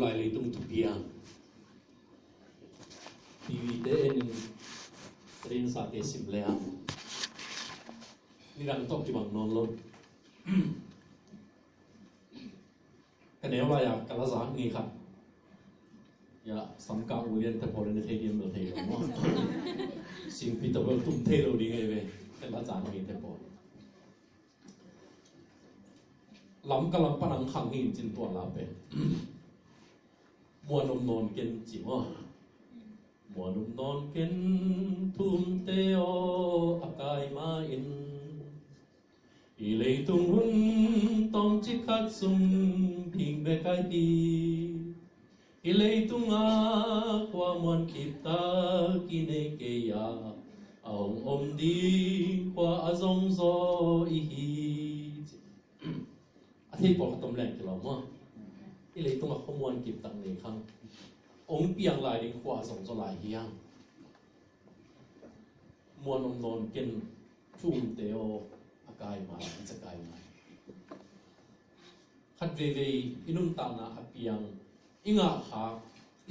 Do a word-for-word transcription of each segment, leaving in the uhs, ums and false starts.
Lai leitung thupiang. T V te en in, rin sate sim le a, nidang tawh kibang nawn lo. Ka neu lai-a ka lazak ni khat, ya, Samkang Ulian te pawl in a thei diam lo thei lo maw? Singpi tawh bel tum thei lo ding ei ve. Ka lazak ni te pawl. Lamka lam pan ang khang hi in cin tua la pen. Muan om nawn ken ci maw? Muan om nawn ken thumte aw a kai ma in. I leitung hun tawmcik khat sung ding bek ai hi. I leitung a khua muan kip tak i nei kei a, a hong om ding khua a zong zaw i hi. A thei pawlkhat om leng kilawm maw? I leitung a khua muan kip tak nei khang, hong piang lai ding khua a zong zaw lai hiam? Muan om nawn ken thumte aw a kai ma, a kai ma. Khat veivei i nuntakna a piang, i ngah khak,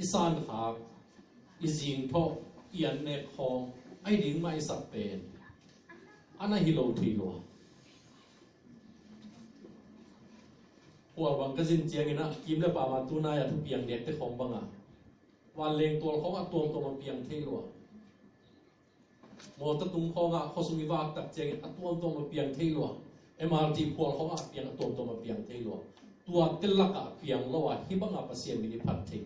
i san khak, i zing thawh, i an nek khawng, ai ding mah i sak pen a na hi lo thei lua. Khual bang ka zin ciangin ah, kim le pam a tunai a thupiang dekte khawng bang a, vanleng tual khawng a tuamtuam a piang thei lua. Mawtaw tung khawngah khuasung i vak tak ciangin a tuamtuam a piang thei lua. M R T khual khawngah a piang a tuamtuam a piang thei lua. Tuate lakah a piang lo a, hih bangah Pasian min i phat thei,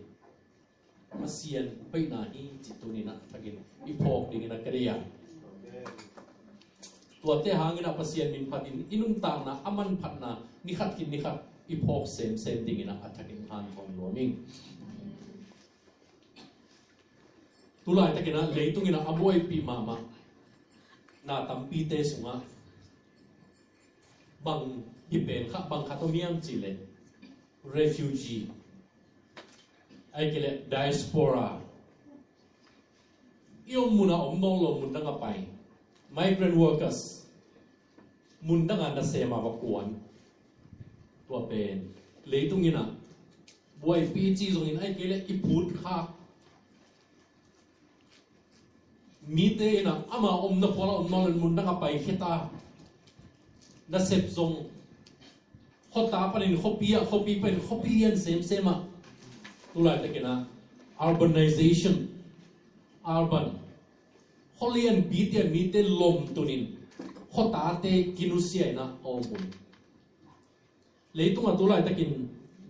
Pasian hoihna hi cih tuninah thakin i phawk dinginah ka dei a. Tuate hanginah Pasian min phatin i nuntakna a manphatna nikhat khin nikhat i phawk semsem dinginah a thakin hanthawn nuam ing. Tulaitakinah leitunginah a buaipih mahmah na tampite sungah bang hi pen kha, bang khat om hiam cihleh refugee, ai kei leh diaspora. I om munah om nawn lo, mundang a pai, migrant workers. Mundang a nasem a va kuan. Tua pen leitunginah buaipih ci zongin ai kei leh i phut khak. Mite inah ama omna khuala om nawn lo, mundang a pai kheta. Nasep zong khuata panin khuapi ah, khuapi panin khuapi lian semsem ah. Tulaitakinah urbanization, urban, khualianpite ah mite lomtunin khuatate kinusia inah a om un. Leitungah tulaitakin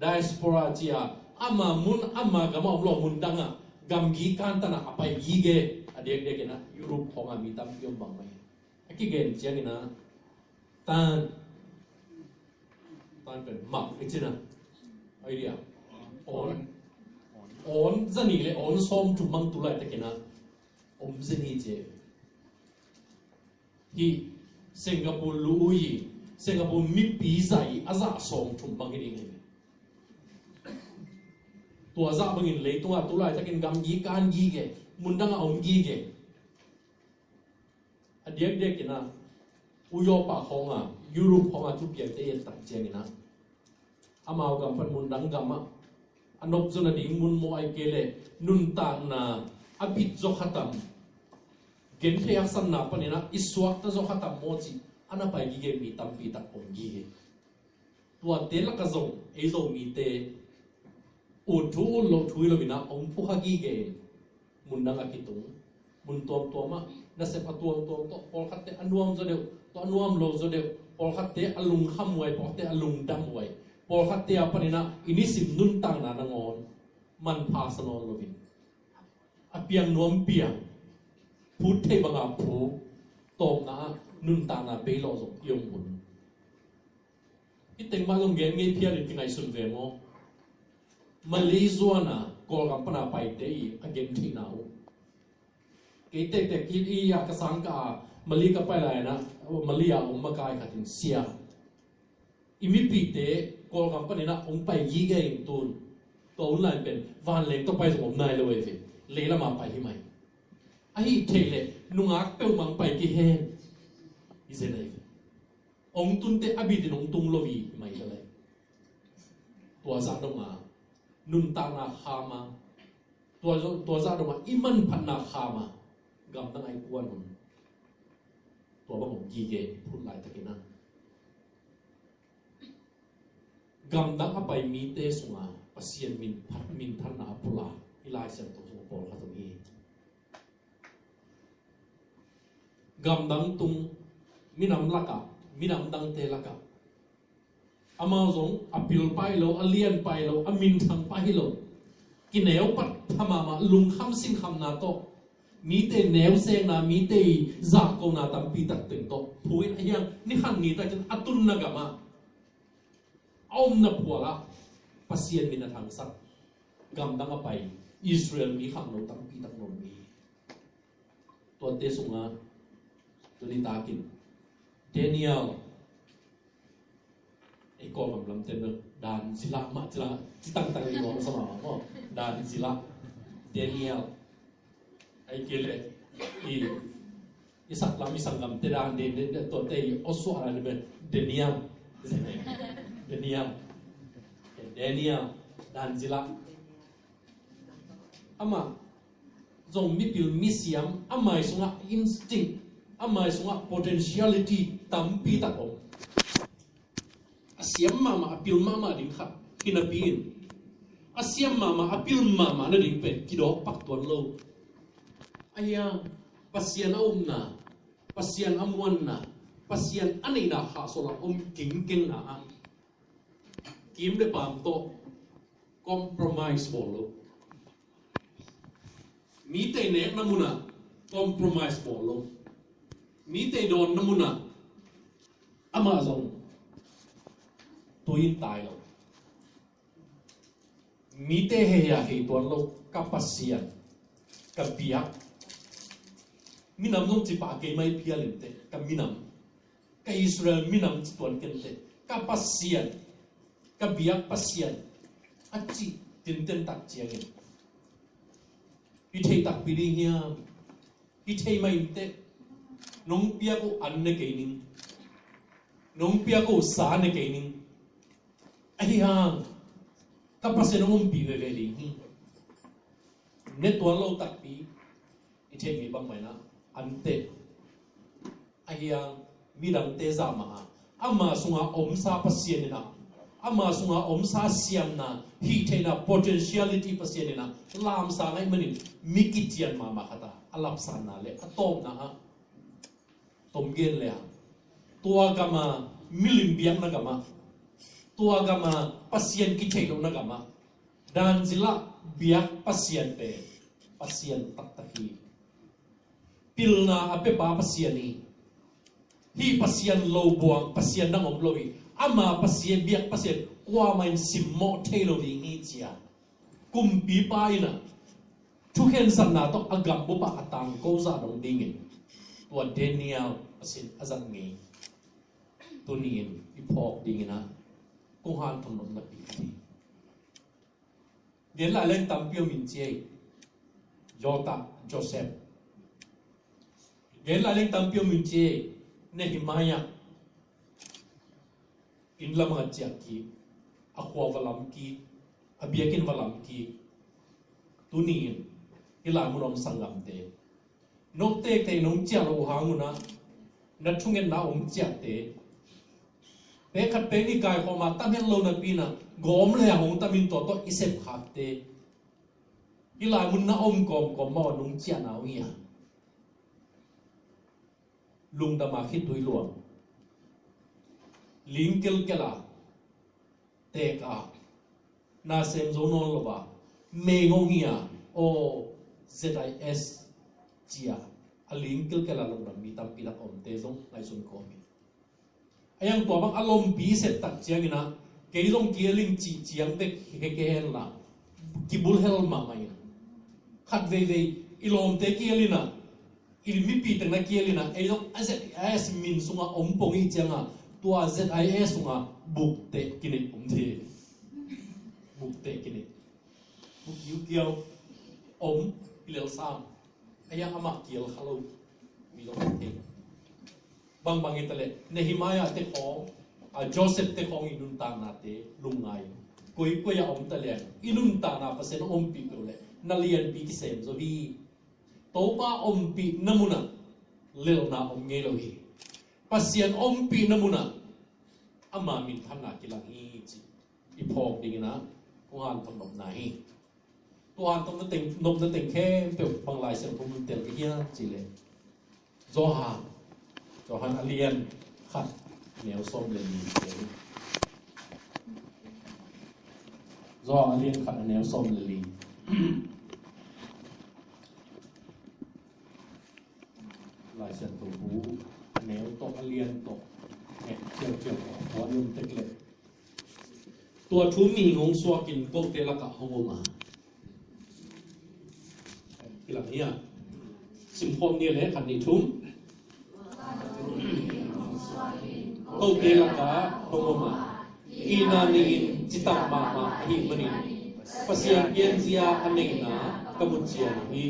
diaspora cia ama mun ama gamah om lo, mundangah gamgi kantanah a pai gige. A diakdiakinah Europe khawngah mi tampi om bangmah hi. A kigen cianginah tan, tan pen mak i cina, idea, on, on zanih le on sawm thum mang tulaitakinah om zanih cia. Hih Singapore lu ui, Singapore mipi zah i a zah sawm thum bang hi ding hi. Tua zah bangin leitungah tulaitakin gamgi kan gige, mundangah om gige. A diakdiakinah Uyopa khawnga, Europe khawnga thupiangte i et tak cianginah amau gam pan mundang gamah a nopzon a ding mun maw, ai kei leh nuntakna a bit zaw khatam, genthei haksatna paninah i suakta zaw khatam maw cih a na pai gige mi tampi tak om gige. Tuate lakah zong ei Zomite ut thu ut loh thu hi loinah hong phukha gige in mundang a kitung. Mun tuamtuamah nasep a tuamtuam tawh, pawlkhatte a nuam zaw deuh tawh, a nuam lo zaw deuh, pawlkhatte a lungkham huai, pawlkhatte a lungdam huai, pawlkhatte a paninah i nisim nuntakna nangawn manpha sa nawn loin a piang nuam piang, phut thei banga phu, tawpna ah nuntakna bei lawh zong i om un. Hih teng mah zong gen ngei phialin kingaihsun ve maw? Mali zuana Kawlgam pana paite i a gentheihna uh. Kei tektek i, i a ka sangkah a Mali ka pai lai-inah Mali a om makai khatin sia, i mipite Kawlgam paninah hong pai gige in tun. Tua hun lai pen vanleng tawh pai zong om nai lo ei ve. Leilama pai hi mai. Ahi theih leh nungak peuhmah hong pai kihen i zen ei ve. Hong tunte a bitin hong tung lo hi mai ka lei. Tua zah donga nuntakna kham a, tua, tua zah dongah i manphatna kham a, gamdang a i kuan hun, tua bang om gige i phut laitakin a, gamdang a pai mite sunga Pasian min phat, min phatna a pulak i Lai Siangtho sung pawlkhat om hi. Gamdang tung, minam lakah, minam dangte lakah, amau zong a pilpa hi lo, a lianpa hi lo, a minthangpa hi lo, kineu phat pha mahmah, lungkham sinkhamna tawh, mite neu sengna, mite i zahkona tampi tak teng tawh phu in, a hiang ni khat ni takin a tunna gamah, a omna phualah Pasian min a thangsak, gamdang a pai Israel mi khangno tampi tak na om hi. Tuate sungah tuni takin Daniel, ei Kawlgam lamte bel Dan Zila mah, Zila ci tangtang i nuam sa mah maw. Dan Zila, Daniel, ai kei le i, i saklam, i sanggamte Dan, Dan, Dan, Dan, tuate i awsuah lai bel Daniel, Daniel, Daniel, Dan Zila. Amah zong mipil misiam, amah sungah instinct, amah sungah potentiality tampi tak om. A siam mahmah, a pil mahmah ding khat hi napi in, a siam mahmah, a pil mahmah nading pen kidawk pak tuan lo. A hiang Pasian a upna, Pasian a muanna, Pasian a neihna khahsuah a om kengkengna ah kim le paam tawh compromise bawl lo. Mite nekna munah compromise bawl lo. Mite dawnna munah amah zong tui in tai lo. Mite hei a hei tuan lo, ka Pasian, ka biak. Minam zong ci pah kei mai phial in teh, ka minam, ka Israel minam ci tuan ken teh, ka Pasian, ka biak Pasian, a cih tinten tak ciangin, hi thei takpi ding hiam? Hi thei mah in teh, nong piak uh an ne kei ning, nong piak uh sa ne kei ning. Ahi hang ka Pasian hong ompih veve ding hi. Ne tuan lo takpi i theih ngei bangmah in ah, an teh. Ahi hang midangte zah mah a, ama sunga omsa Pasian in ah, ama sunga omsa siamna, hih theihna potentiality Pasian in ah lamsang ahih manin mi kician mahmah khat a, a lapsanna le a tawpna ah tom gen le a, tua gama milim biakna gamah, tua gama Pasian kitheih lohna gamah, Dan Zila biak Pasian pen Pasian taktak hi. Pilna a pepa Pasian hi. Hih Pasian lo buang Pasian dang om lo hi. Ama Pasian, biak Pasian kuamah in simmawh thei lo ding hi ci a, kumpipa in ah thukhensatna tawh a gambup ah a tangko zah dong dingin, tua Daniel Pasian a zat ngei tuni-in i phawk dingin ah kong hanthot nopna pi hi. Gen lai leng tampi om in ci ei. Jota, Joseph. Gen lai leng tampi om in ci ei. Nehemiah. Inn lam ah ciah kik, a khua va lam kik, a biakinn va lam kik. Tuni-in hih lai mun a om sanggamte, nong tektek, nong ciah loh uh hang un ah na thungetna a om ciahte, pek khat pek nih kaikhawm a tam het lo napi in ah, gawm le a hong tam in tua tawh i sepkhakte, hih lai mun na om kawmkawm mah uh a nong ciahna uh hi a, lungdam a khitui luang, ling kelkel a, teek a, na sem zo nawn lo a, mei ngong hi a, aw, Z I S ci a, a ling kelkel a lungdam mi tampi tak omte zong ngaihsun kawm hi. A hiang tua bang a lompi sep tak ciangin ah, kei zong kiel ing cih ciang bek hi kei hen la, kibulhel mahmah in. Khat veivei i lawmte kiel in ah, i mipi teng na kiel in ah, ei zong a Z I S min sungah om pong i ciang a, tua Z I S sungah bukte kinek om thei. Bukte kinek. Buk kiukiau om, i lel sam. A hiang amah kiel kha lo. Mi zong thei. Bangbang hi ta leh, Nehemiah te khawng, a, Joseph te khawng i nuntaknate lungngai. Koikoi a om ta lian, i nuntakna Pasian a ompih peuh leh na lianpi kisem zo hi. Topa ompihna munah lelhna om ngei lo hi. Pasian ompihna munah ama minthanna kilang hi, ci i phawk dingin ah kong hanthawn nopna hi. Tua hanthawn nopna teng, nopna teng khempeuh bang Lai Siangtho mun tel ka hiam cih leh, Johan, Johan a lian khat, a neu sawm le li. Johan a lian khat, a neu sawm le li. Lai Siangtho bu a neu tawh, a lian tawh, neh ciauciau tawh, a puan i om tek leh, tua thu mihing hong suakin kote lakah hong om a. Kilang hi a. Simkhawm ni le khat, nih, thum. Kote lakah hong om a, itna nei-in citak mahmah ahih manin Pasian pianzia a neihna ka mu cian hi.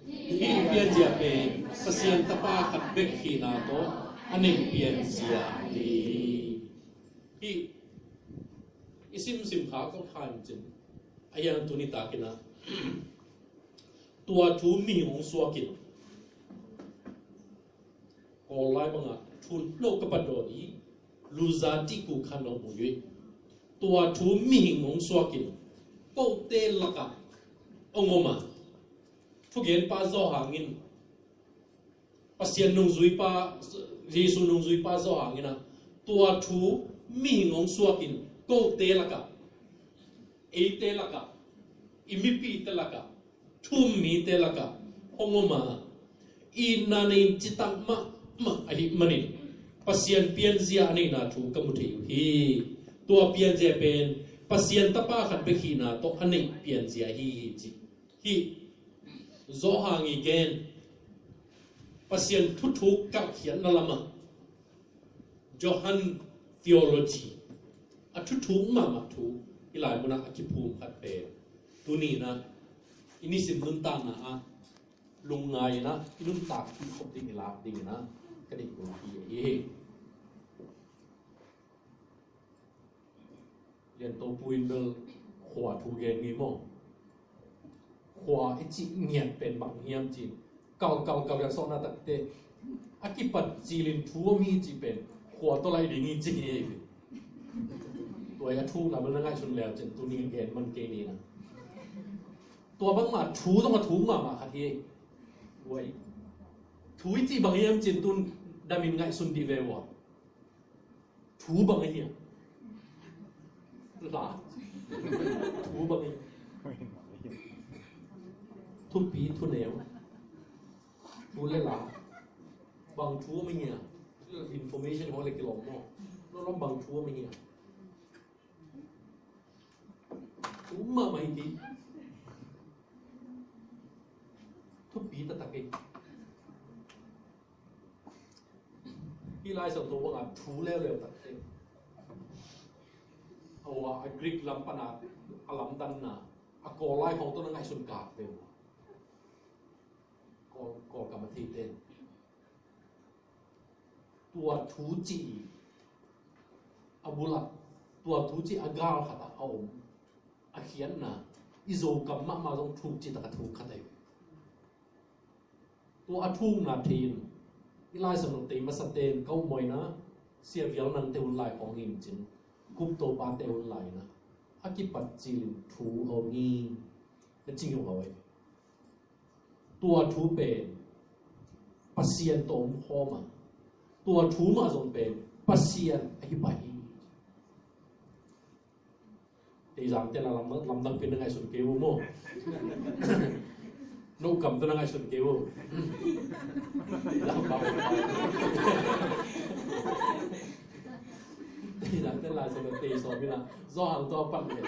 Hih pianzia pen Pasian Tapa khat bek hihna tawh a neih pianzia hi. Hih i simsim kha, kong khan cin, a hiang tuni takin ah tua thu mihing hong suakin, Kawl lai bangah thu lo ka pat dawn hi. Luza cih kuk khan lo mu hi. Tua thu mihing hong suakin kote lakah hong om a. Thugenpa Johan in, Pasian nungzuipa, Jesu nungzuipa Johan in ah, tua thu mihing hong suakin kote lakah, eite lakah, i mipite lakah, thu-um mite lakah hong om a, itna nei-in citak mahmah ahih manin Pasian pianzia a neihna thu ka mu thei uh hi. Tua pianzia pen Pasian Tapa khat bek hihna tawh a neih pianzia hi, ci. Hih Johan i gen Pasian thuthuk kalhkhiatna lamah Johan theology, a thuthuk mahmah thu, hih lai munah a kiphum khat pen tuni-in ah i nisim nuntakna ah lungngai-in ah i nuntak khop ding, i lak dingin ah ka deih uh hi. Ahi hi. Liantopu in bel khua thu gen hi maw? Khua i cih ngiat pen bang hiam cih, kal kal kal kal sawhna takte a kipat cilin thu om hi cih pen khua tawh lai ding hi ci hi. Tua a thukna bel na ngaihsun leu cin tuni gen man kei ni na. Tua bangmah thu zong a thuk mahmah khat hi. Tua thu i cih bang hiam cin tun damin ngaihsun dih ve ua. Thu bang ahi a? La. Thu bang ahi a? Thupi, thuneu. Thu le la. Bang thu om ahi a? Information haw le kilawm maw? Lawm lawm bang thu om ahi a? Thu mahmah hi. Thupi taktak hi. Hih Lai Siangtho bangah thu leuleu takte, a, a Greek lam pana a lamdanna, a Kawl lai khawng tawh na ngaihsun kak ve uh. Kawl, Kawlgam a theite in tua thu cih a bulah, tua thu cih a gal khatah a om, a khiatna, i Zokam mahmah zong thuk cih takah thuk khat ahi. Tua a thukna thei-in i Lai Siangtho tei masate in ka upmawhna, Sia Vial Nangte hun lai khawng hi cin, Kup Topate hun lai-in a kipat cilin thu a om hi, na ci ngeu lo ahi. Tua thu pen Pasian tawh om khawm a, tua thu mah zong pen Pasian ahi pah hi. Teizang te la lam, lamdang pen na ngaihsun kei uh maw? No kam tawh na ngaihsun kei uh. Teizang te la, so tei sawm ina. Zawhang tawh a pan le.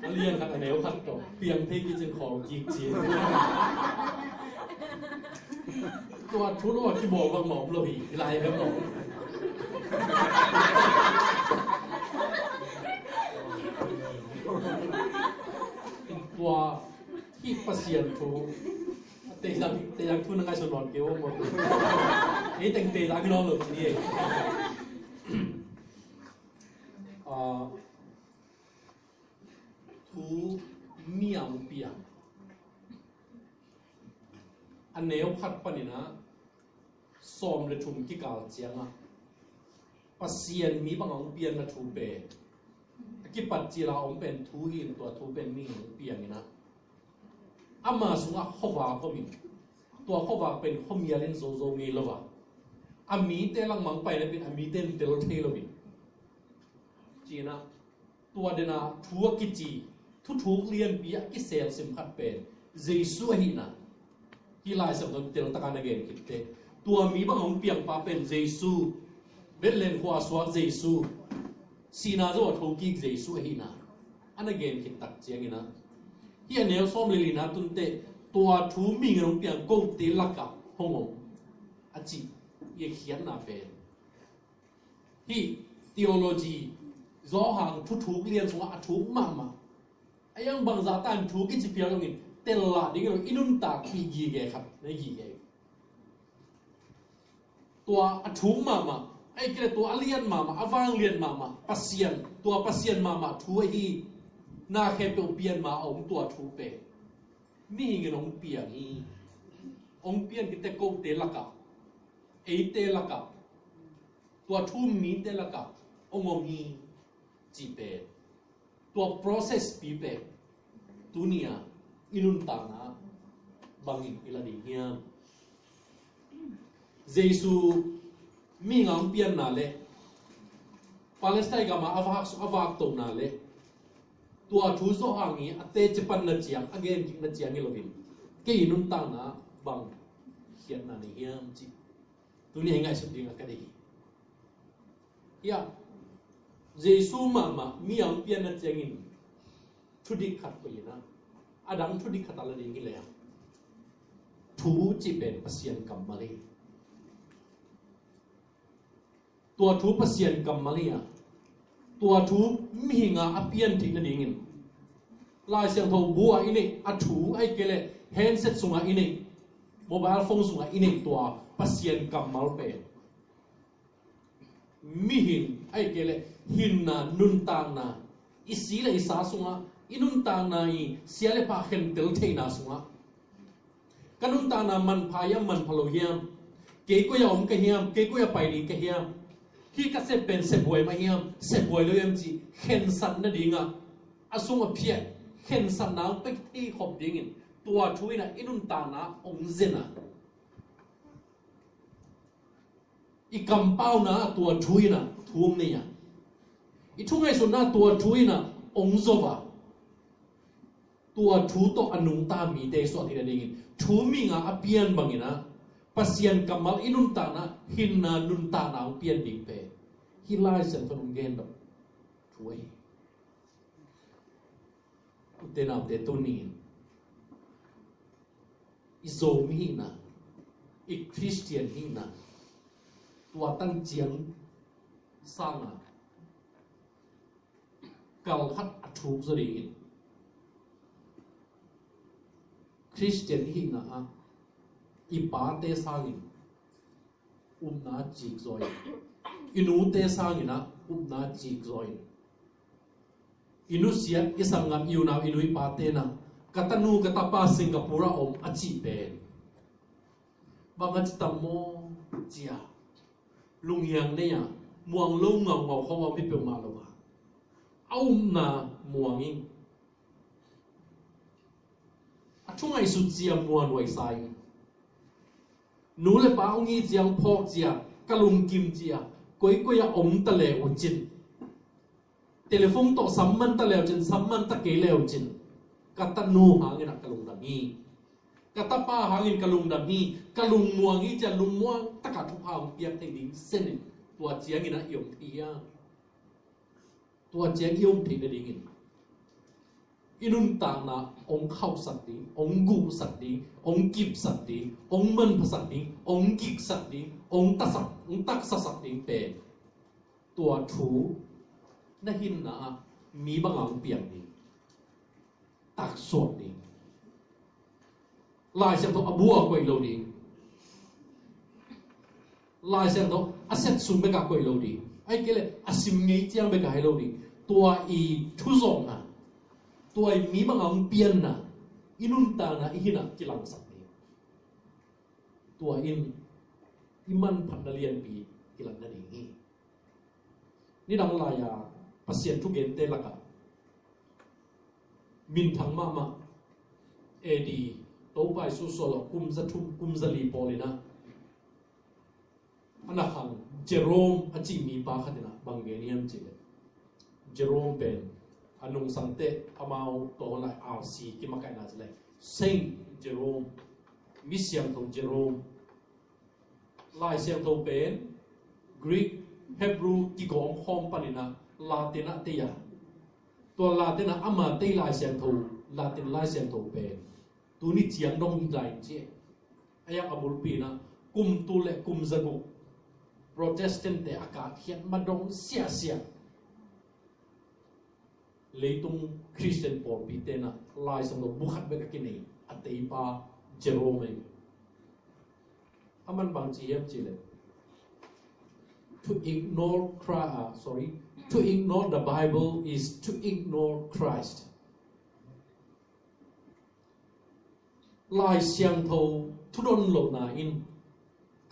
A lian khat a neu khat tawh piang thei kicin khawl kik cin. Tua thu lo a kibawl bang mawm lo hi, hi lai bang mawm. Tua hi Pasian thu. Teizang, teizang thu na ngaihsun nawn kei uh maw. Ei teng teizang hi nawn lo ci ni ei. Thu mi a hong piang. A neu khat panin ah sawm le thum kikal ciangah Pasian mi bang a hong pianna thu pen a kipat cila hong pen thu hi in, tua thu pen mihing hong piang in ah ama sungah khuavak om in, tua khuavak pen khuamial in zozo ngei lo a, a mite langmang paina pen a mite in tel thei lo in, ci-in ah tua dena thu a kici, thuthuk lianpi a kiselsim khat pen Jesu ahihna. Hih Lai Siangtho in teltak a na gen khit teh, tua mi bang a hong piangpa pen Jesu, Bethlehem khua suak Jesu, sihna zo a thokik Jesu ahihna a na gen khit tak ciangin ah, hih a neu sawm le lina tun teh, tua thu mihing in hong piang kote lakah hong om a cih i khiatna pen, hih theology, Johan thuthuk lian sungah a thuk mahmah, a iang bangzah tan thu kici piang lo in, tel lah ding lo, i nuntakpih gige khat na gige. Tua a thuk mahmah, ahih kei leh tua a lian mahmah, a vanglian mahmah Pasian, tua Pasian mahmah thu ahi, na khempeuh pian ma a om tua thu pen mihing in hong piang hi. Hong pian khit teh kote lakah, eite lakah, tua thu mite lakah hong om hi, cih pen, tua process pi pen tuni-a i nuntakna bangin i la ding hiam? Jesu mihing a hong pianna le Palestine gam a a vak, a vaktohna le tua thu Johan i a teci panna ciang, a genkikna ciang hi lo in, kei i nuntakna bang khiatna nei hiam cih tuni-a i ngaihsut ding a ka deih hi. Hiah, Jesu mahmah mi a hong pianna ciangin thudik khat koih in ah, a dang thudik khat a la ding hi leh, thu cih pen Pasian kammal hi. Tua thu Pasian kammal hi a, tua thu mihing a a pian theih nadingin Lai Siangtho bu a i neih a thu, ahih kei leh handset sungah i neih, mobile phone sungah i neih tua Pasian kammal pen mihing, ahih kei leh hinna, nuntakna, i si le i sa sungah, i nuntakna i sia le pha khentel theihna sungah, ka nuntakna manpha hiam, manpha lo hiam, kei koi-ah om ka hiam, kei koi-ah pai ding ka hiam, hih ka sep pen sephuai mah hiam, sephuai lo hiam cih khensat nadingah, a sung a phiat khensatna hong pia thei khop dingin tua thu in ah i nuntakna hong zen a, i kampauna ah tua thu in ah thu hong nei a, i thu ngaihsutna ah tua thu in ah hong zo a, tua thu tawh a nungta mite i suah theih nadingin thu mihing a a pian bangin ah Pasian kammal i nuntakna, hinna, nuntakna hong pian ding pen hih Lai Siangtho in hong gen dawh thu ahi. Ute naute, tuni-in i Zomi hihna, i Khristian hihna, tua tan ciang sanga kal khat a thuk zaw dingin, Khristian i hihna ah i pate sangin upna cik zaw in, i nute sangin ah upna cik zaw in, i nusiat, i sanggam, i unau, i nu i pate in ah, ka tanu ka tapa Singapore ah om a cih pen bang a ci tam maw ci-a, lunghiang nei-a, muang lo ngaungau khawng a om hi peuhmah lo a, a upna muang in, a thu ngaihsut ci-a muanhuai sa in, nu le pa hong it ciang phawk ci-a, ka lungkim ci-a, koikoi-ah om ta le uh cin, telephone tawh sam man ta le uh cin, sam man ta kei le uh cin, ka tanu hangin ah ka lungdam hi. Ka tapa hangin ka lungdam hi, ka lungmuang hi ci-a lungmuang takah thupha hong piak theih ding senin tua ciangin ah i om thei hiam? Tua ciang i om theih nadingin i nuntakna hong khauhsak ding, hong guhsak ding, hong kipsak ding, hong manphasak ding, hong giksak ding, hong taksak, hong taksasak ding pen tua thu na hinna ah mi bang a hong piang ding, taksuak ding. Lai Siangtho a bu a koih lo ding. Lai Siangtho a sep sung bekah koih lo ding. Ahih kei leh a sim ngei ciang bekah hi lo ding. Tua i thuzawkna, Tua i mi banga hong pianna, i nuntakna, i hinna kilangsak ni. Tua in i manphatna lianpi kilang nading hi. Nidang lai-a Pasian thugente lakah minthang mahmah A D, Topa Jesu suah lo kum za thum, kum za li pawl in ah, a na khang Jerome a cih mipa khat in ah bang gen hiam cih leh, Jerome pen a nungsangte amau tua lai R C kimakaihna cih leh Saint Jerome, mi siangtho Jerome. Lai Siangtho pen Greek, Hebrew kigawm khawm panin ah Latin ah tei a, tua Latin ah ama tei Lai Siangtho, Latin Lai Siangtho pen tuni ciang dong hi lai in ci. A yak a bulpi in ah kum tul le kum zaguk Protestant-te a kakkhiat ma dong siasia. Leitung Christian pawlpite in ah Lai Siangtho bu khat bek a kinei a teipa Jerome ahi. A man bang ci hiam cih leh, to ignore Christ, ah, sorry, to ignore the Bible is to ignore Christ. Lai Siangtho thudon lohna in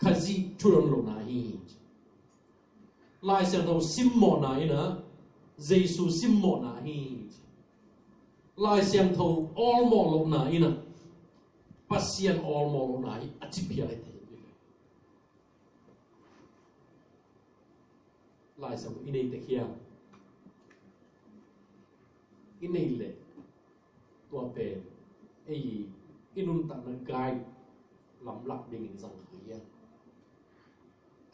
Khazih thudon lohna hi. Lai Siangtho simmawhna in ah Jesu simmawhna hi. Lai Siangtho awlmawh lohna in ah Pasian awlmawh lohna hi, a ci phial hi. Lai Siangtho i nei tek hiam? I nei leh tua pen ei i nuntakna guide lamlak dingin zang kha hiam?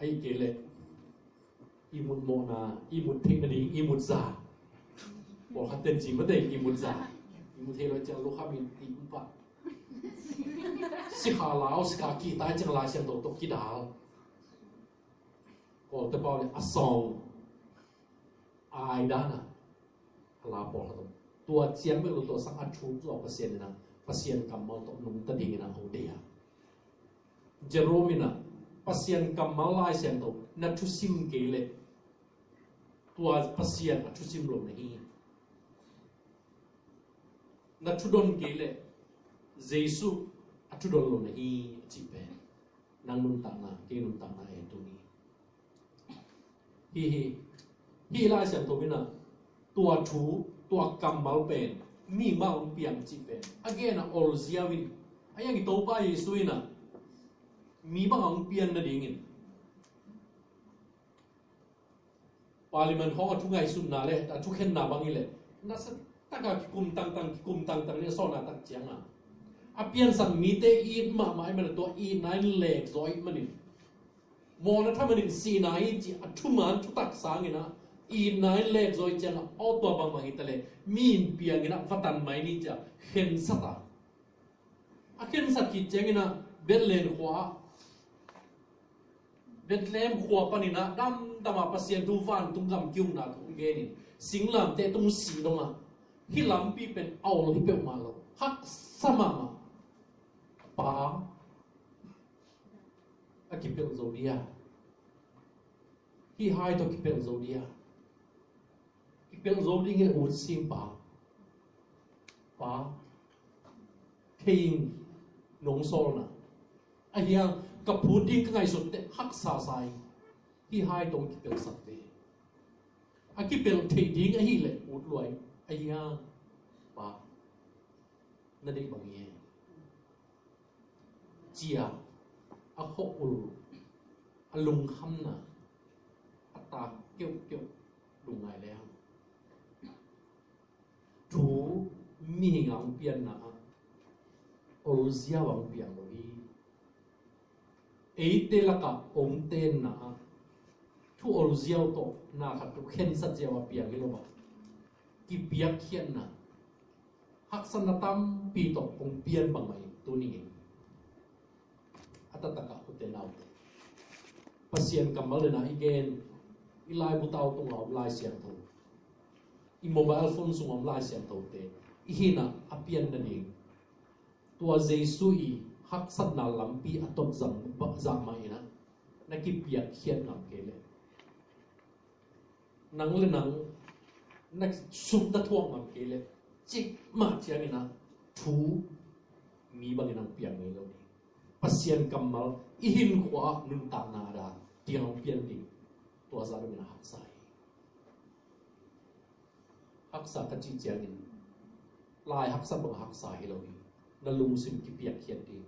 Ahih kei leh ihmut mawhna, ihmut theihna ding ihmut za. Pawlkhat ten ci mate, ihmut za. Ihmut theih lo ciang lukham in ihmut pah. Sikha lau, sikha kihta ciang Lai Siangtho tawh kidal. Kawlte pau le a sawng ai dan a, a la pawlkhat om. Tua ciang bek lo, tua sang a thuk zaw Pasian in ah, Pasian kammal tawh nungta dingin ah hong deih a. Jerome in ah, Pasian kammal Lai Siangtho na thusim kei leh tua Pasian a thusim lo na hi. Na thudon kei leh Jesu a thudon lo na hi, a cih pen nang nuntakna, kei nuntakna e tuni. Hi hi. Hih Lai Siangtho in ah tua thu, tua kammal pen mi mah hong piang cih pen a gen a, olziau in, a hiang i Topa Jesu in ah mi bang a hong pian nadingin Parliament khawng a thu ngaihsutna le a thukhenna bang hi leh, nasa taka kikum tangtang, kikum tangtang ni a sawna tak cianga a piansak mite it mahmah ahih manin, tua itna in lekzaw ahih manin, mawhna tha manin sihna hi ci a thuman thutak sangin ah itna in lekzaw ahih cianga, aw tua bangbang hi ta leh mi in piangin ah va tan mai ni ci a khensat a. A khensat khit ciangin ah Bethlehem khua ah, Bethlehem khua panin ah damdam a Pasian thu, vantung gam kihonna thu hong genin, singlamteh tung sih dong a, hih lampi pen a ol hi peuhmah lo, haksa mahmah. Pa, a kipelh zo dia? Hih hai tawh kipelh zo dia? Kipelh zo ding hi leh ut sing, Pa. Pa, thei ing, nong sawlna. A hiang, ka phut ding ka ngaihsut teh haksa sa ing. Hih hai tawh kipelhsak ve. A kipelh theih ding ahih leh ut lua ing. A hiang, Pa, na deih bang hi e, ci a, a khua ul, a lungkhamna, a tak keuhkeuh lungngai leng, thu mihing a hong pianna ah olziau a hong piang lo hi. Eite lakah hong tenna ah thu olziau tawh na khat thu khensat ziau a piang hi lo a, kipiakkhiatna, haksatna tampi tawh hong pian bangmah in, tuni in a taktak ah, ute naute, Pasian kammal le na i gen, i laibu tau tungah om Lai Siangtho, i mobile phone sungah om Lai Siangthote, i hinna a pian nading, tua Jesu i haksatna lampi a tot zang, zah mah in ah na kipiakkhiat ngam kei leh, nang le nang na sum na thuak ngam kei leh, Cik mah ciangin ah thu mi bangin ang piang ngei lo ding. Pasian kammal i hinkhua ah nuntakna a dan tiang ang pian ding. Tua zah dongin a haksa hi. Haksa ka cih ciangin lai haksa bang haksa hi lo hi. Na lungsim kipiakkhiat ding.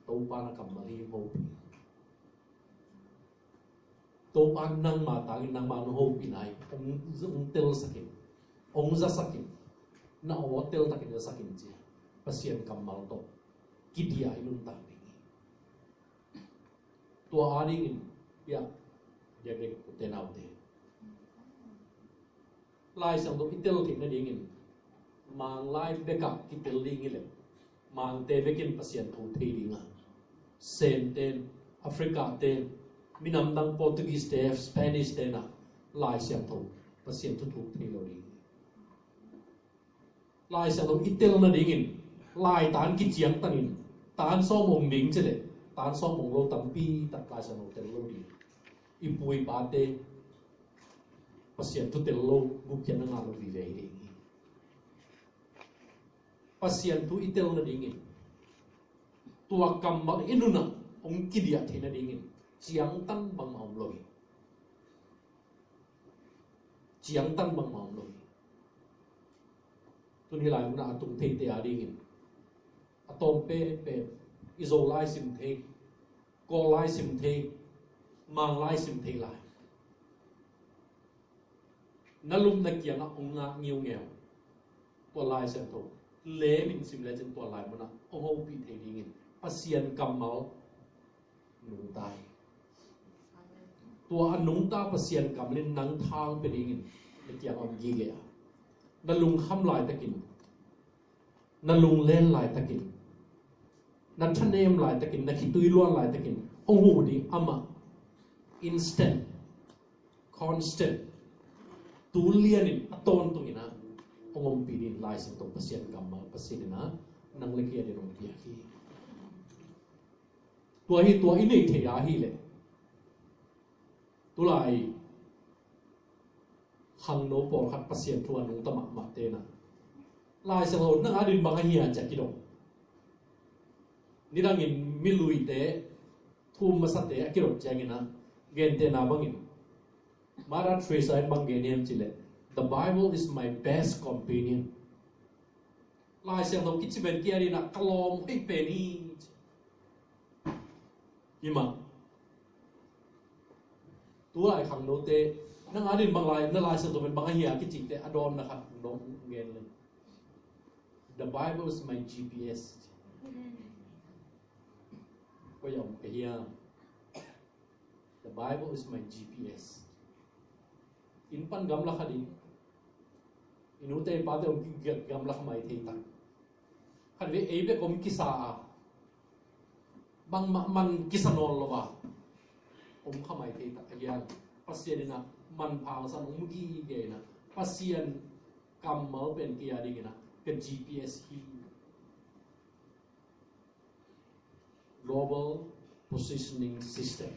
Topa na kammal hi, hopih. Topa nangma tangin nangma hong hopihna hi. Hong, hong telsakin, hong zasakin, na aw teltakin zasakin cia. Pasian kammal tawh kidiah i nuntak ding hi. Tua a dingin, ya, diakdiak ute naute, Lai Siangtho i tel theih nadingin Manglai bekah kitel ding hi leh Mangte bekin Pasian thu thei ding a, Sem ten, Africa ten, minam dang Portuguese te, Spanish ten ah Lai Siangtho, Pasian thuthuk thei lo ding hi. Lai Siangtho i tel nadingin lai tan kiciangtanin tan sawm om ding ci leh tan sawm om lo tampi tak Lai Siangtho tel lo ding. I pu i pate Pasian thu tel lo gupkhiatna ngah lo vive hi ding hi. Pasian thu i tel nadingin tua kammal i nunah hong kidiah theih nadingin ciangtan bangmah om lo hi. Ciangtan bangmah om lo hi. Tun hih lai munah a tung theite a dingin a tawm penpen i Zolai sim thei, Kawllai sim thei, Manglai sim thei lai. Na lupna kiangah hong ngak ngiungeu. Tua Lai Siangtho lemin sim lecin tua lai munah hong hopih thei dingin Pasian kammal nungta hi. Tua a nungta Pasian kammal in nang thang pia dingin na kiang om gige a, na lungkham laitakin, na lunglen laitakin, na thanem laitakin, na khitui luan laitakin hong huh ding amah instant, constant, tu lianin a tawntungin ah hong ompih ding Lai Siangtho Pasian kammal Pasian in ah nang le kei a dingin hong piak hi. Tua hi, tua i neih theih a hi leh tulai khangno pawlkhat Pasian thu a nungta mahmah te na Lai Siangtho nang a dingin bang ahi a ci a kidong. Nidangin miluite, thu um masate a kidot ciangin ah gentehna bangin Mother Teresa in bang gen hiam ci leh, "The Bible is my best companion." Lai Siangtho kici pen kei a dingin ah ka lawm hoih pen hi. Hi mah. Tulai khangnote nang a dingin bang lai, na Lai Siangtho pen bang ahi a kicite a dawnna khat nong gen le, "The Bible is my G P S." Koi a om ka hiam? "The Bible is my G P S." Inn pan gamla kha ding. I nute i pate om ki gamla kha mai thei tak. Khat vei ei bek om kisa a, bangmah man kisa nawn lo a om kha mai thei tak. A hiang Pasian in ah manpha hong san, hong mu gige in ah Pasian kammal pen kei a dingin ah ka G P S hi. Global Positioning System.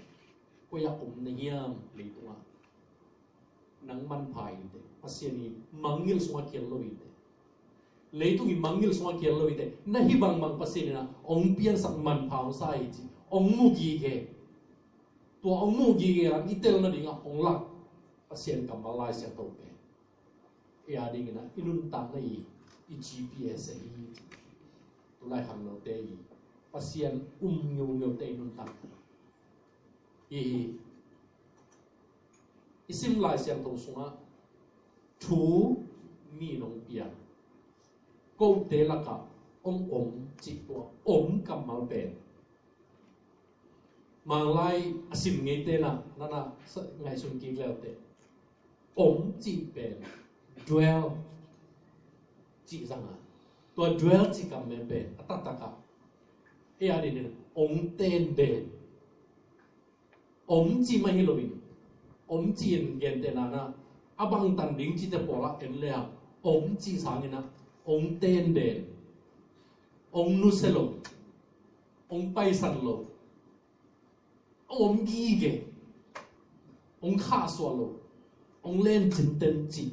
Koi a om na hiam leitungah? Nang manpha inteh, Pasian i mangngilh sungah khial lo inteh. Leitung i mangngilh sungah khial lo inteh. Na hih bangbang Pasian in ah hong piansak manpha hong sa hi ci hong mu gige. Tua hong mu gige lam i tel nadingah hong lak Pasian kammal Lai Siangtho pen ei a dingin ah i nuntakna i, i G P S ahi. Tulai khangnote i Pasian um ngiungiute i nuntakna hi hi. I sim Lai Siangtho sungah thu mi nong piang kote lakah hong om cih tua om kammal pen Manglai a sim ngeite na, na, na ngaihsun kik leute. Om cih pen dwell cih zang a. Tua dwell cih kam pen a taktak a, ei a dingin hong tenden. Om cih mah hi loin, om cih in gentehna na a bangtan ding cihte pawl ah en le a, om cih sangin ah hong tenden, hong nusia lo, hong paisan lo, a om gige, hong khahsuah lo, hong lencin ten cih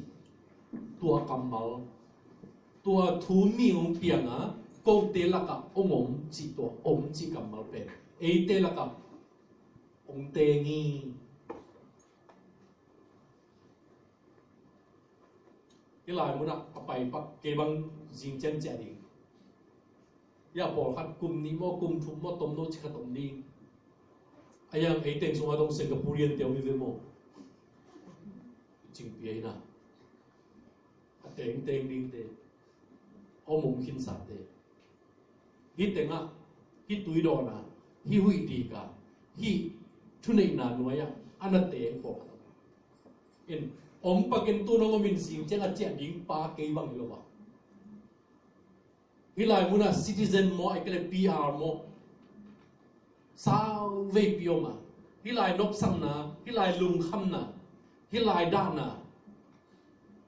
tua kammal Tua thu mi hong piang a, kote lakah hong om cih, tua om cih kammal pen eite lakah hong teng hi. Hih lai munah a pai pak kei bang zing cianciah ding. Hih a pawlkhat kum nih maw, kum thum maw, tomno ci khat om ding. A yang ei teng sungah dong Singaporean te om hi ve maw? Cingpi ahi na. A tengteng dingte, om om khinsate. Hih tengah, hih tuidawn ah, hih huih dik ah, hih thuneihna nuai ah a na teng pawh in, om pakin tu nong om in zing ciang a ciah ding pa kei bang hi lo a. Hih lai munah citizen maw, a kei le P R maw, sau veipi om a, hih lai nopsakna, hih lai lungkhamna, hih lai dahna,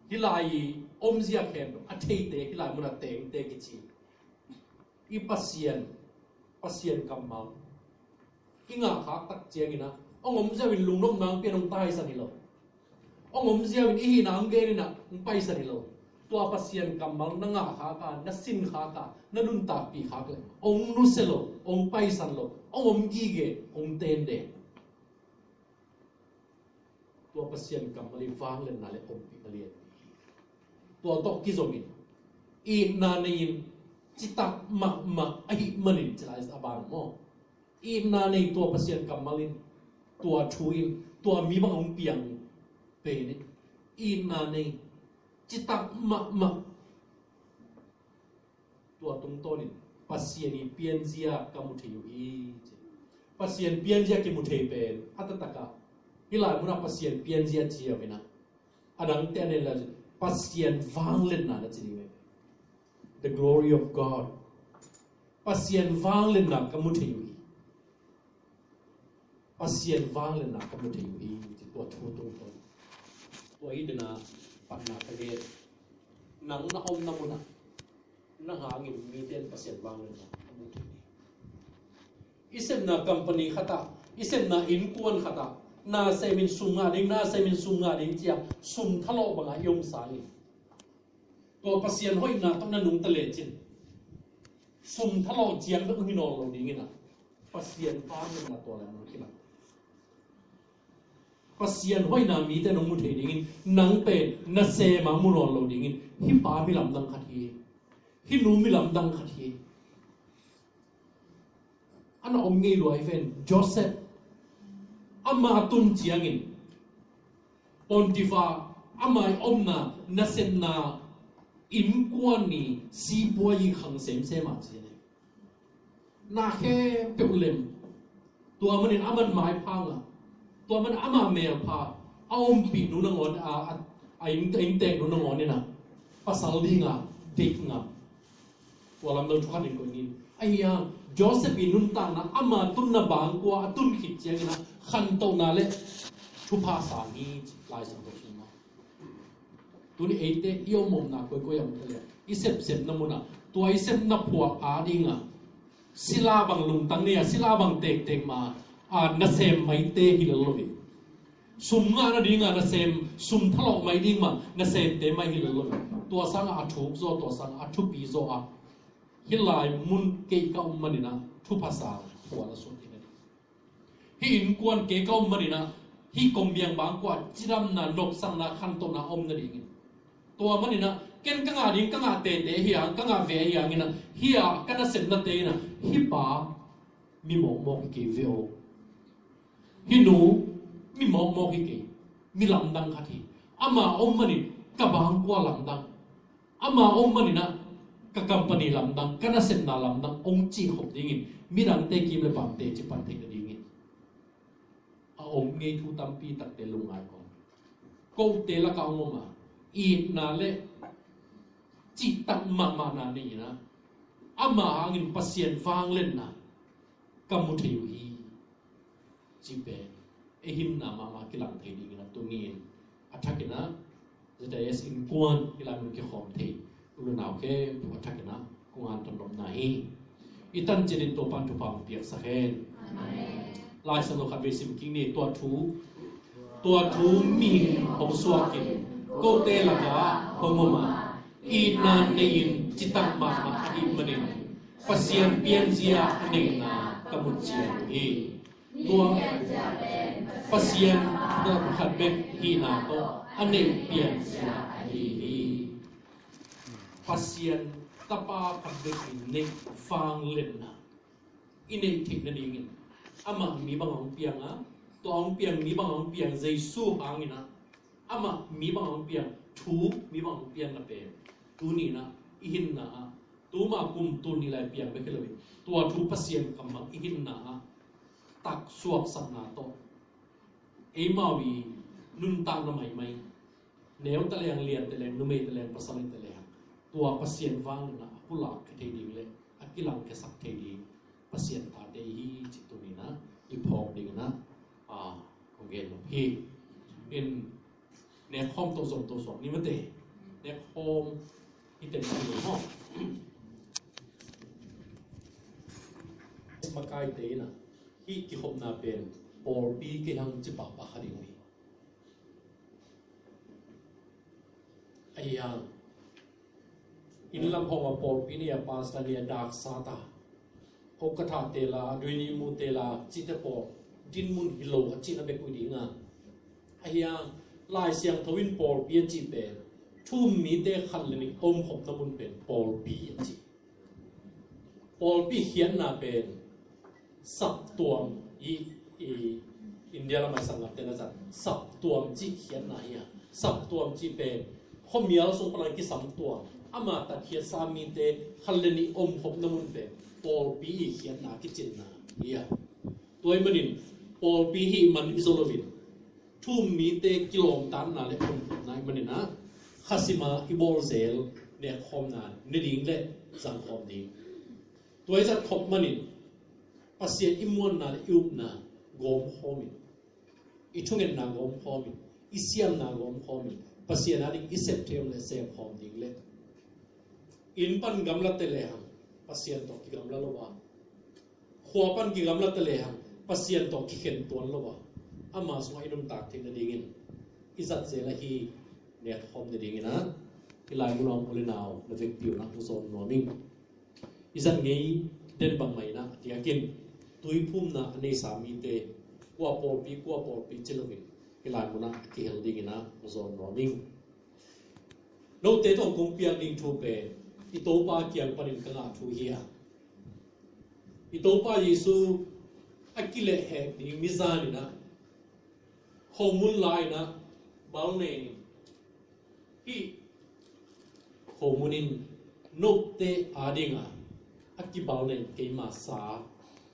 hih lai i omzia khempeuh a theite, hih lai munah tengte kici. I Pasian, Pasian kammal i ngahkhak tak ciangin ah, hong omzia in lungnopna hong pian hong taisan hi lo. Hong omzia in i hihna hong gen in ah hong paisan hi lo. Tua Pasian kammal na ngahkhak a, na sinkhak a, na nuntakpih khak leh hong nusia lo, hong paisan lo, hong om gige, hong tenden. Tua Pasian kammal i vangliatna le ompih a lianpi hi. Tua tawh kizomin itna nei-in citak mahmah ahih manin ci lai a ban maw? Itna nei tua Pasian kammal in, tua thu in, tua mi bang hong piang pen in itna nei citak mahmah. Tua tungtawnin Pasian i pianzia ka mu thei uh hi, ci. Pasian pianzia kimu thei pen a taktak a, hih lai munah Pasian pianzia ci a vena, a dangte a nen lai Pasian vangliatna na ci ding ve. The glory of God. Pasian vangliatna ka mu thei uh hi. Pasian vangliatna ka mu thei uh hi, ci tua thu tungtawn. Tua hi dena patna ka gen. Nang na omna munah nang hangin mite in Pasian vangliatna a mu thei hi. I sepna company khatah, i sepna innkuan khatah, nasemin sum ngah ding, nasemin sum ngah ding cia sum thalawh bangah i om sangin, tua Pasian hoihna tawh na nungta lecin, sum thalawh ciang bek hong hi nawn lo dingin ah, Pasian vangliatna tua lai mun kilang. Pasian hoihna mite nong mu thei dingin, nang pen nasem a mu nawn lo dingin, hih pa mi lamdang khat hi, hih nu mi lamdang khat hi. A na om ngei lua hi ven, Joseph. Ama tun ciangin Potiphar, ama i omna, nasepna innkuan i sipuai i khang semsem a ci hi. Na khempeuh lem. Tua manin aman maipha ngah, tua manin ama melpha, a ompih nu nangawn, a, a, a inn, inntek nu nangawn in ah pasal dinga deih ngah. Tua lam bel thu khat in koih ni. Ahi hang Joseph i nuntakna, ama tunna bangkua a tun khit ciangin ah khantohna le thupha sang hi, ci Lai Siangtho sungah. Tuni eite i om omna koikoi ah om ta leh, i sepsepna munah, tua i sepna phuak a dinga sila bang lungtang nei a, sila bang tektek ma a nasem maite hi lel lo hi. Sum ngah nadinga nasem, sum thalawh mai ding mah nasemte mai hi lel lo hi. Tua sangah a thuk zaw, tua sangah a thupi zaw a, hih lai mun kei ka om maninah thupha sang phual a suak hi nading. Hih innkuan kei ka om maninah hih kong biang bangkua cidamna, nopsakna, khantohna a om nadingin. Tua maninah ken ka ngah ding, ka ngah tete hi hang, ka ngah ve hi hanginah, hih a ka nasepnate inah hih pa mi mawkmawk hi kei ve aw. Hih nu mi mawkmawk hi kei, mi lamdang khat hi. Ama om manin ka bangkua lamdang, ama om maninah ka company lamdang, ka nasepna lamdang hong cihkhop dingin midangte kim le pamte cipan theih nadingin. A om ngei thu tampi takte lungngai kawm. Kote lakah hong om a, itna le cihtak mahmahna nei inah, ama hangin Pasian vangliatna ka mu thei uh hi, ci pen ei himna mahmah kilang thei dingin a tungin a thakinah Z I S innkuan hih lai mun kikhawm thei u le nau khempeuh a thakinah kong anton nopna hi. I tancinin Topan thupha hong piaksak hen. Amen. Lai Siangtho khatvei sim kik ni. Tua thu, tua thu mi hong suakin kote lakah hong om a, Itna nei-in citak mahmah ahih manin Pasian pianzia a neihna ka mu ciang hi. Tua Pasian tapa khat bek hihna tawh a neih pianzia ahi hi. Pasian tapa khat bek in neih vangliatna i neih theih nadingin amah mi bang a hong piang a, tua hong piang mi bang a hong piang Jesu hangin ah, amah mi bang a hong piang, thu mi bang a hong piang na pen tuni in ah i hinna ah, tuma kum tul nih lai piang bek hi lo in, tua thu Pasian kam bang i hinna ah tak suaksakna tawh eimau i nuntakna maimai, neu ta leng, lian ta leng, numei ta leng, pasal ta leng, tua Pasian vangliatna a pulak khia thei ding le a kilangkhiasak thei ding Pasian tate hi ci tuni in ah i phawk ding in ah, a, kong gen hi. In, nekkhawm tawh zong to suak ni mate. Nekkhawm hi ten ni maw. Makaite in ah hih kikhopna pen pawlpi kei hang ci pahpah kha ding uh hi. Ahi hang, inn lam hawm a pawlpi nei a, pastor nei a, daksa ta, hawkatha te la, duini mu te la, cihte pawl dinmun hi lo a cihna bek uh ding a. Ahi hang, Lai Siangtho in pawlpi a cih pen thu-um mite khat le nih a omkhopna mun pen pawlpi a ci. Pawlpi khiatna pen saptuam i, i India lam a i sanggam te na zat saptuam cih khiatna hi a. Saptuam cih pen khuamial sung panin kisam tuam, ama tak khiatsa mite khat le nih omkhopna mun pen pawlpi i khiatna kicinna hi a. Tua ahih manin pawlpi hih man i zo lo in, thu-um mite kilawmtatna le omkhopna ahih manin ah, khasim a i bawl zel nekkhawmna ne ding le zangkhawm ding. Tua i zat khop manin Pasian i muanna le i upna gawmkhawm in, i thungetna gawmkhawm in, i siamna gawmkhawm in, Pasian a ding i sep thei om le sepkhawm ding le, inn pan gamla te lehang Pasian tawh kigamla lo a, khua pan kigamla ta lehang Pasian tawh kikhen tuan lo a, ama sungah i nuntak theih nadingin i zat zel ahi nekkhawm nadingin ah, i laimun a om u le nau na vekpi un ah hong zawn nuam ing. I zat ngei den bangmah in ah a diakin tuiphumna a neisa mite, kua pawlpi kua pawlpi ci loin i laimun ah a kihel dingin ah hong zawn nuam ing. Note tawh kong piak ding thu pen i Topa kiang panin ka ngah thu hi a, i Topa Jesu a kilehhek ding nizan in ah, khomun lai in ah bal nen in, hih khomun in note a ding a a kibal nen keima sa,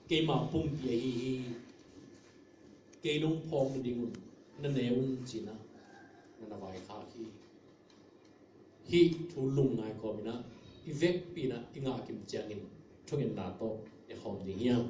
keima pumpi ahi hi. Kei nong phawk nadingun na ne un ci-in ah na na vaikhak hi. Hih thu lungngai kawmin ah i vekpi in ah i ngah kim ciangin thungetna tawh i khawm ding hi hang.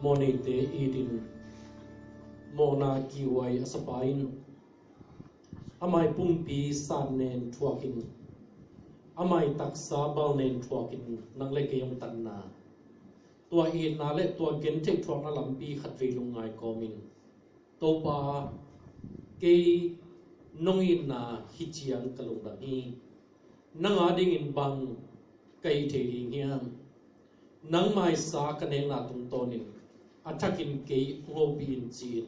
Mawhneite itin mawhna kihhuai a sapa in, a mai pumpi satnen thuakin, a mai taksa balnen thuakin nang le kei hong tanna, tua itna le tua gentheih thuakna lampi khatvei lungngai kawmin, Topa, kei nong itna hi ciang ka lungdam hi. Nang a dingin bang ka hih thei ding hiam? Nangma i sa ka nekna tungtawnin a thakin kei hong hopih in ci-in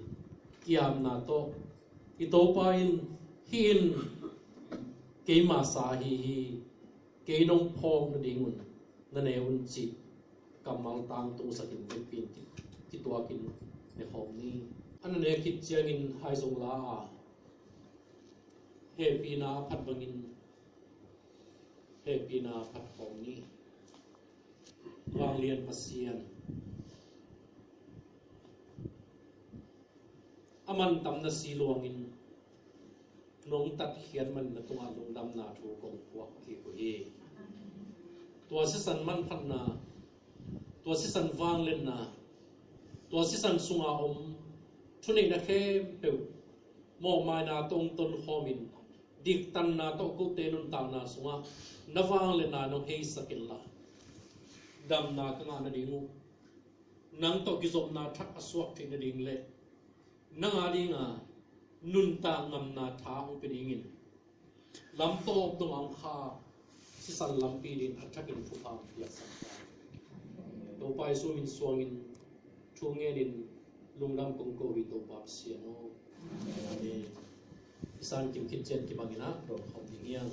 ki-apna tawh i Topa in, hih in keima sa ahi hi, kei nong phawk nadingun na ne un cih kammal tangtungsakin vekpi-in ki, kituakin ne khawm ni. A na ne khit ciangin haizong la a, hehpihna a phat bangin hehpihna phat khawm ni. Vanglian Pasian, a mantam na si luangin nong tatkhiat man na tungah lungdamna thu kong puak kik uh hi. Tua sisan manphatna, tua sisan vangliatna, tua sisan sunga om thuneihna khempeuh mawhmaina tawh hong tonkhawmin, diktanna tawh kote nuntakna sungah na vangliatna nong heisak inla, damna ka ngah nading uh, nang tawh kizopna thak a suak theih nading le nang a dinga nuntak ngamna tha hong pia dingin, lamtawp dong a hong kha sisan lampi dingin a thakin thupha hong piaksak ta. Topa Jesu min suangin thu ngenin lungdam kong ko hi, Topa Pasian aw. Amen. I san kim khit ciang kibangin ah dawm khawm ding hi hang.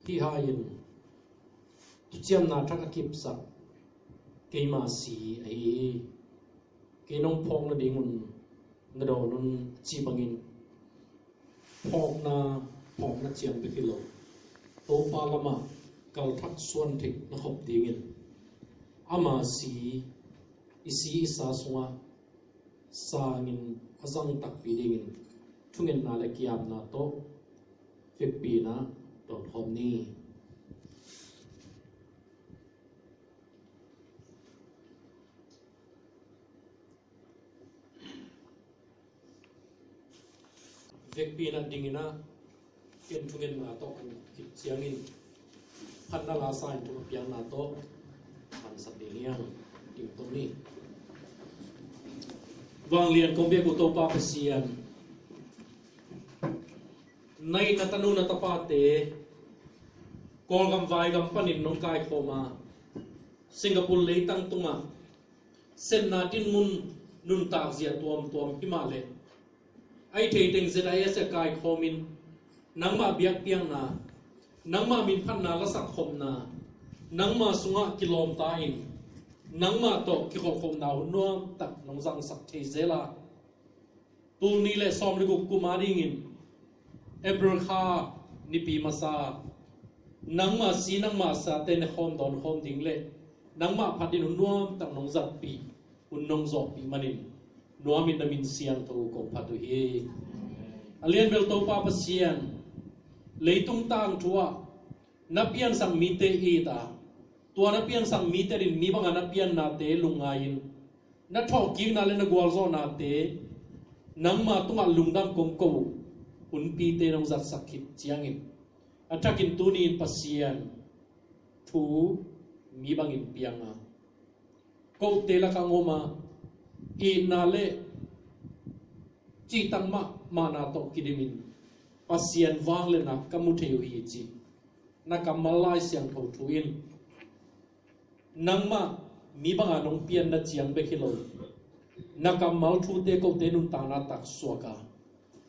Hih hai-in thuciamna thak a kipsak keima si ahi hi. Kei nong phawk nadingun na dawn un, a cih bangin phawkna, phawkna ciang bek hi lo, Topa lamah kalthak suan theih na khop dingin ama si, i si i sa sungah sangin a zang takpi dingin thungetna le kiamna tawh vekpi-in ah dawn khawm ni. Vekpi-in ah dingin ah, ken thungetna tawh kan khit ciangin phatna la sa-in thu piakna tawh mansak ding hi hang. Ding tawh ni. Vanglian kong biak uh Topa Pasian, na it na tanu na tapate Kawlgam vaigam panin nong kaikhawm a, Singapore leitang tungah sepna dinmun nuntak zia tuamtuam hi mah leh, a thei teng Z I S a kaikhawmin nangmah biakpiakna, nangmah minphatna lasak khopna, nangmah sungah kilawmta-in nangmah tawh kikholhkhopna hun nuamtak nong zangsak thei zel a, tul nih le sawm le guk kum a dingin April kha nipi masa nangmah si nangmah sate ne khawm dawn khawm ding le nangmah phat in hun nuamtak nong zatpih, hun nong zawhpih manin nuamin na min siangtho kong phat uh hi. A lianbel Topa Pasian, leitung tangthu ah na piansak mite it a, tua na piansak mite in mi banga na piannate lungngai-in, na thawhkikna le na gualzawhnate nangma tungah lungdam kong ko uh hunpite nong zatsak khit ciangin, a thakin tuni-in Pasian thu mi bangin piang a, kote lakah hong om a, itna le cihtak mahmahna tawh kidimin Pasian vangliatna ka mu thei uh hi cih na kammal Lai Siangtho thu in, nangmah mi banga nong pianna ciang bek hi lo, na kammal thute kote nuntakna tak suak a,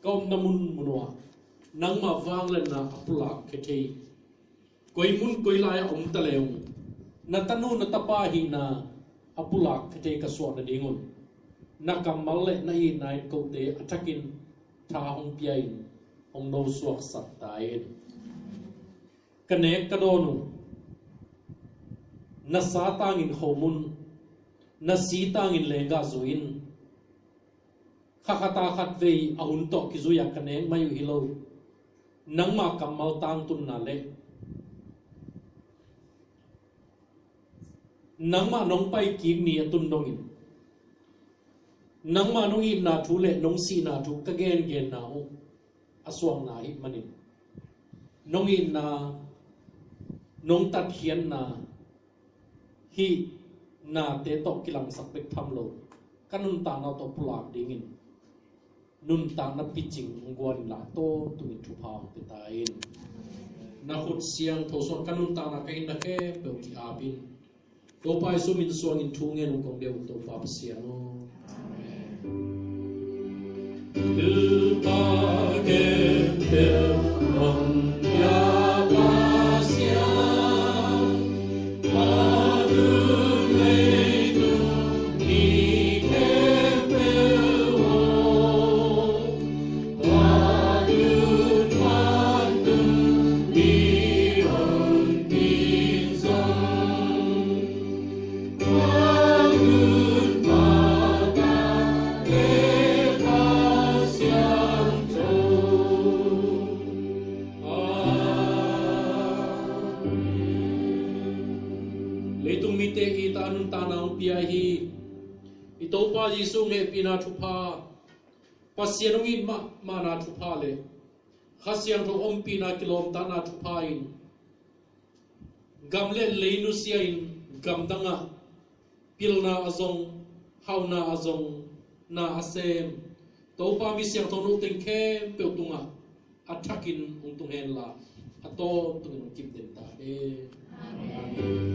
ka omna munmun uh ah nangmah vangliatna a pulak khia thei, Koi mun koi lai a om ta le ung, na tanu na tapa hihna a pulak thei ka suah nadingun na kammal le na itna in kote a thakin tha hong pia in hong nosuaksak ta in. Ka nek ka dawn uh, na sa tangin khomun, na si tangin lenggah zui in. Kha khat a khat vei a hun tawh kizui a ka nek mai uh hi lo. Nangmah kammal tangtunna le nangmah nong pai kik ni a tun dongin nangmah nong itna thu le nong sihna thu ka gengenna uh a suakna ahih manin nong itna, nong tatkhiatna hih nate tawh kilangsak bek tham lo, ka nuntakna tawh pulak dingin nuntakna picing hong guan inla a tawntungin thupha hong pia ta in. Na khut siangtho suang ka nuntakna ka hinna khempeuh ki-ap in. Topa Jesu min suangin thu ngen ung kong deuh Topa Pasian aw. Amen. Topa khempeuh hong pia Pasian, a dun leitung ni khempeuh aw. Leitung mite i ta nuntakna hong pia hi. I Topa Jesu hong hehpihna thupha, Pasian hong it mahmahna thupha le Kha Siangtho ompihna kilawmtatna thupha in gam le lei nusia in gamdangah pilna a zong, hauhna a zong, na a sem Topa mi siangtho nu teng khempeuh tungah a thakin hong tung henla a tawntungin hong kipden ta hen. Amen.